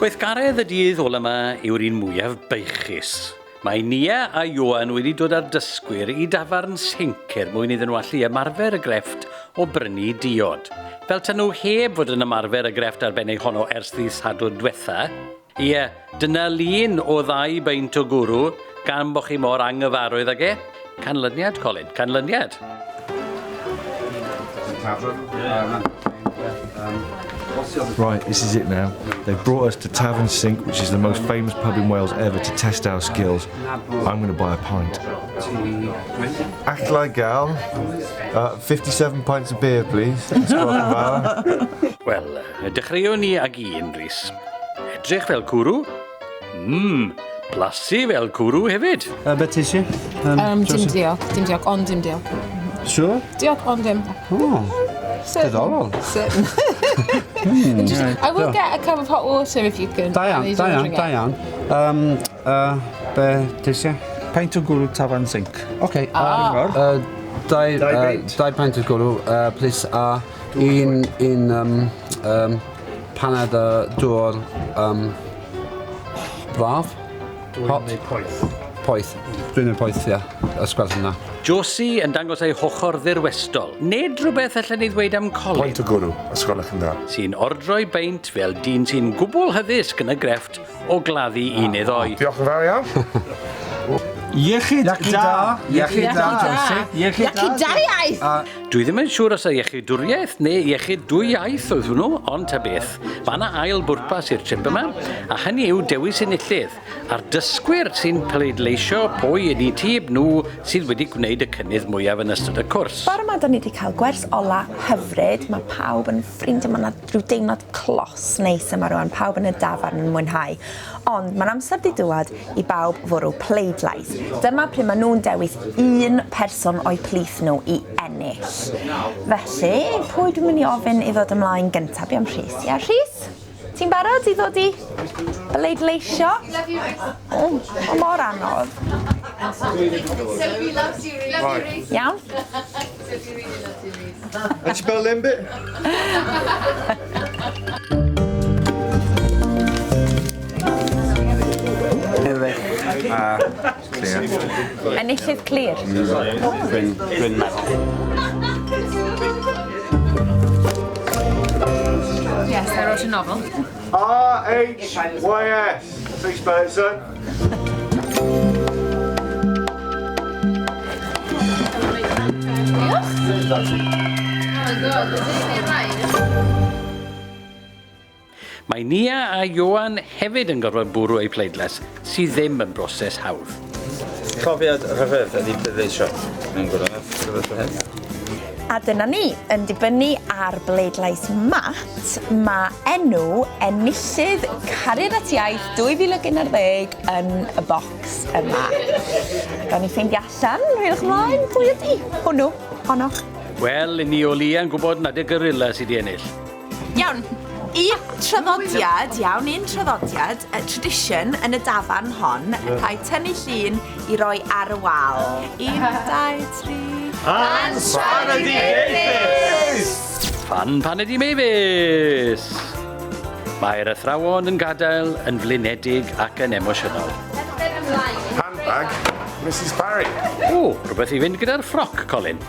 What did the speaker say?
Gweithgaredd y dydd ola 'ma yw'r un mwyaf beichus. Mae Nia a Ioan wedi dod â'r dysgwyr i dafarn Sinc er mwyn iddyn nhw allu ymarfer y grefft o brynu diod. Fel ta nhw heb fod yn ymarfer y grefft arbennig honno ers ddydd Sadwrn dwetha. Ie, dyna lun o ddau beint o gwrw, gan bo chi mor anghyfarwydd ag e. Canlyniad, Colin, canlyniad. Right, this is it now. They've brought us to Tavern Sink, which is the most famous pub in Wales ever, to test our skills. I'm going to buy a pint. Allai gael 57 pints of beer, please. Wel, dechreuwn ni ag un, Rhys. Edrych fel cwrw. Mmm, blasu fel cwrw hefyd. Be ti eisiau? Dim diolch, dim diolch, ond dim diolch. Sure? Diolch, ond dim. Oh, diddorol. Certain. Interesting. I will get a cup of hot water if you can. Da iawn, da iawn, da iawn. Be ti eisiau? Peint o gwrw Tafarn Sinc. OK. Dau peint o gwrw, please, a un paned o dŵr braf. Hot. Neu poeth. Poeth. Dwi'n yn poeth, ia. Os gwelwch yn dda. Josie yn dangos ei hochr ddirwestol. Nid rhywbeth allan ni ddweud am Colin. Peint o gwrw, os gwelwch yn dda. Sy'n ordroi beint fel dyn sy'n gwbl hyddysg yn y grefft o gladdu un neu ddoi. Diolch yn fawr iawn. Iechyd da! Iechyd da, Josie. Iechyd da! Iechyd da iaith! Dwi ddim yn siŵr os iechydwriaeth neu iechyd dwy iaith oedd hwnnw, ond ta beth. Mae yna ail bwrpas i'r trip yma, a hynny yw dewis enillydd, a'r dysgwyr sy'n pleidleisio pwy yn eu tîm nhw sydd wedi gwneud y cynnydd mwyaf yn ystod y cwrs. Bore 'ma, da ni wedi cael gwers ola hyfryd. Mae pawb yn ffrindiau, mae yna rhyw deimlad clos neis yma rwan, pawb yn y dafarn yn mwynhau. Ond mae'n amser di dŵad i bawb fwrw pleidlais. Dyma pryd maen nhw'n dewis un person o'u plith nhw i ennill. Felly, pwy dwi'n mynd i ofyn i ddod ymlaen gyntaf? Be am Rhys? Ia, Rhys? Ti'n barod i ddod i bleidleisio? O, o mor anodd. Iawn? And spell Lembit? A clir. Enillydd clir. Dwi'n meddwl. Yes, I wrote a novel. R-H-Y-S. That's how you spell it, son. Oh my God, is this Mae Nia a Ioan hefyd yn gorfod bwrw eu pleidlais, sydd ddim yn broses hawdd. Profiad rhyfedd ydy pleidleisio mewn gwirionedd, rhywbeth fel hyn. A dyna ni, yn dibynnu ar bleidlais Matt, mae enw enillydd Cariad at Iaith 2011 yn y bocs yma. Gawn ni ffeindio allan, hwyrach ymlaen, pwy ydi hwnnw, honno. Wel, i ni o leia'n gwybod nad y gorilla sydd wedi ennill. Iawn, un traddodiad, iawn, un traddodiad, tradition yn y dafarn hon, yeah. Cael tynnu llun i roi ar y wal. Un, dau, tri. Fan Paned i Mavis! Mae'r athrawon yn gadael yn flinedig ac yn emosiynol. Handbag, Mrs Parry. O, rhywbeth i fynd gyda'r ffroc, Colin.